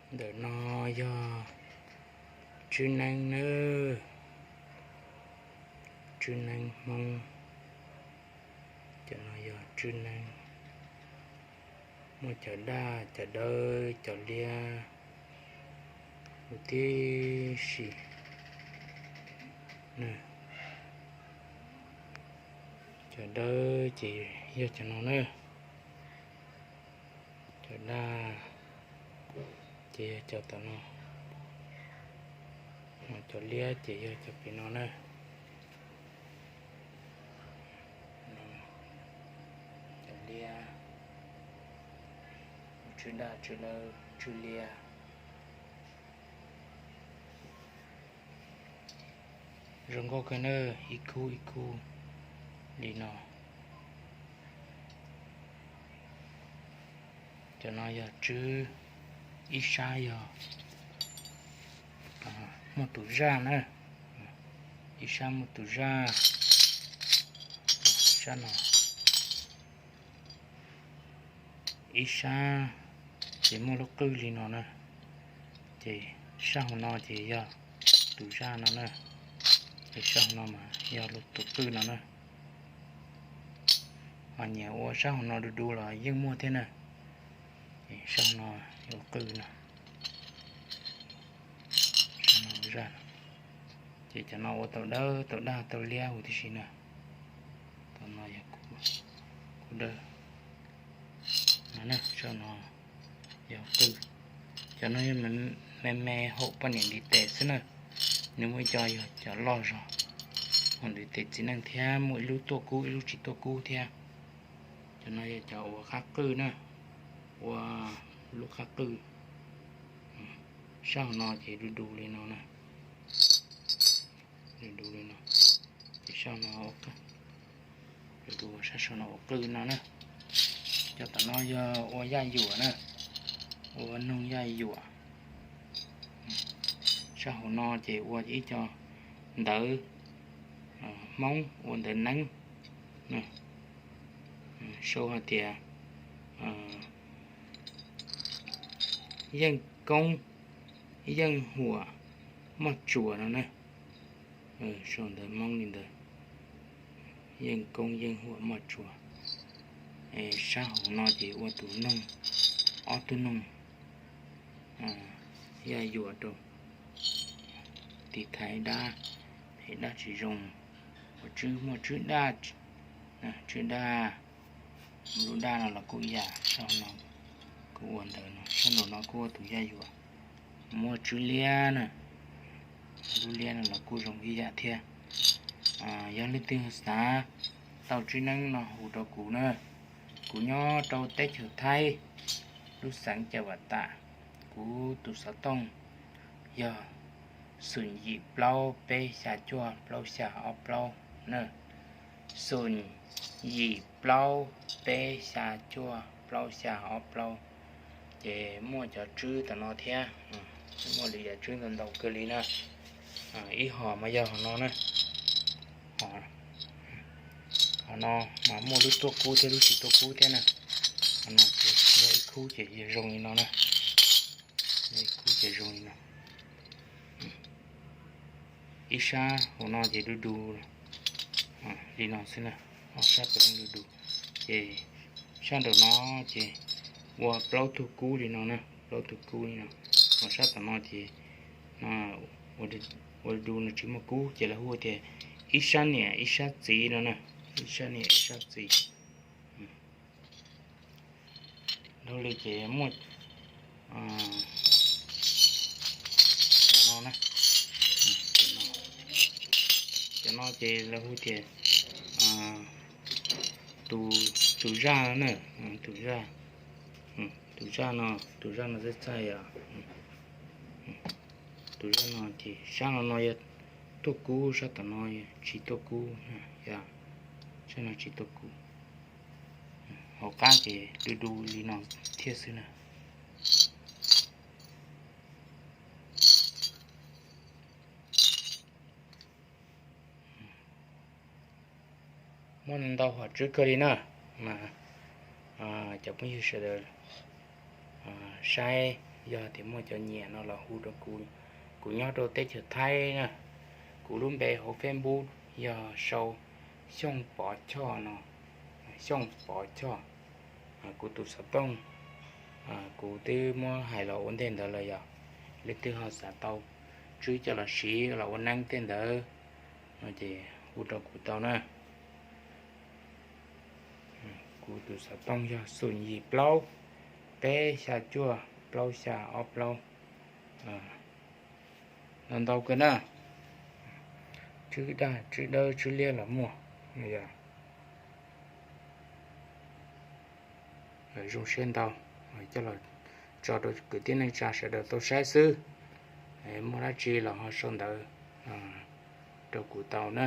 Ntawm no yog tswb neeb nawb, tswb neeb Hmoob. Cov no yog tswb neeb, muaj cov daj, cov dawb, cov liab huv tib si. Cov dawb ces yog cov no na, cov daj ces yog cov tom no, cov liab ces yog cov pem no na. Cov liab, tswb daj, tswb dawb, tswb liab. Zoo nkauj kawg na, ib khub ib khub li no. Cov no yog tswb, ib sab yog muaj tus zaj na, ib sab muaj tus zaj, sab no, ib sab ces muaj lub qwj li no na, ces sab hauv no ces yog tus zaj no na, es sab hauv no mas yog tus qwj no na. Ho nyiam ua sab hauv no du du los yeej muaj thiab na. Sab hauv no ua qwj no, sab no ua zaj, ces cov no ua tau dawb tau daj tau liab huv tib si na. Tom no yog kuv dawb no, sab no yog qwj. Cov no yog me me haum poj niam ntiv tes xwb na, nws muaj ib co yog cov loj zog, haum ntiv tes txiv neej thiab, muaj ib lub tuaj kub ib lub tsis tuaj kub thiab. Cov no yog cov ua qab qwj na, ua lub qab qwj. Sab hauv no ces du du li no na, du du li no, ces sab no, du du sab saum no ua qwj no na. Cov tom no yog ua yaj yuam na, ua noog yaj yuam. Sab hauv no ces ua ib co ntawv Hmoob, ua ntawv neeb, sau hais tias yeej koob yeej huam moj tsuas no na. Sau ntawv Hmoob li ntawd, yeej koob yeej huam moj tsuas. Sab hauv no ces ua tus noog, ob tug noog yaj yuam rau, tiv thaiv dab, es dab tsis zoo, ua tswb, muaj tswb daj, tswb daj, lub daj no los kuj yam sab no, kuj ua ntawv no, sab nraum no kuj ua tus yaj yuam, muaj tswb liab na, lub liab no los kuj zoo ib yam thiab. Yog leej twg xav tau tswb neeb no hu rau kuv na, kuv nyob rau teb chaws Thaib, lub xeev Cam Vam Tam, kuv tus xov tooj yog xoom yim plaub peb xya cuaj plaub xya ob plaub na, xoom yim plaub peb xya cuaj plaub xya ob plaub. Ces muaj cov tswb tom no thiab, muaj lwm yam tswb ntau ntau kawg li na. Ib hom mas yog hom no na, hom no mas muaj lub tuaj kub thiab lub tsis tuaj kub thiab na. Hom no ces yog ib khub ces yog zoo li no na, yog ib khub ces zoo li no. Ib sab hauv no ces du du li no xwb na, ob sab puav leej du du. Ces sab nraum no ces ua plaub tug kub li no na, plaub tug kub li no. Ho sab tom no ces ua du no tsis muaj kub ces lawv hu tias ib sab niam ib sab txiv no na, ib sab niam ib sab txiv. Dhau li ces muaj cov no na, cov no ces lawv hu tias tus zaj no na, tus zaj, tus zaj no, tus zaj no txaij txaij os. Tus zaj no ces sab no no yog tuaj kub, sab tom no tsis tuaj kub, yog sab no tsis tuaj kub. Hauv qab ces du du li no thiab xwb na. Muaj ntau hom tswb kawg li na, mas cov phooj ywg sawv daws saib Yog tias muaj cov nyiam no los hu rau kuv. Kuv nyob rau teb chaws Thaib na. Kuv lub npe hauv Facebook yog sau Xyooj Pov Choj no, Xyooj Pov Choj. Kuv tus xov tooj kuv twb muab hais los ua ntej ntawd lawm, yog leej twg ho xav tau tswb coj los siv los ua neeb tej ntawd no ces hu rau kuv tau na. Kuv tus xov tooj yog xoom yim plaub peb xya cuaj plaub xya ob plaub. Ntau ntau kawg na, tswb daj tswb dawb tswb liab los muaj. Zoo siab ntau, coj los tso rau kwv tij neej tsa sawv daws tau saib xwb. Muaj dab tsi los ho sau ntawv rau kuv tau na.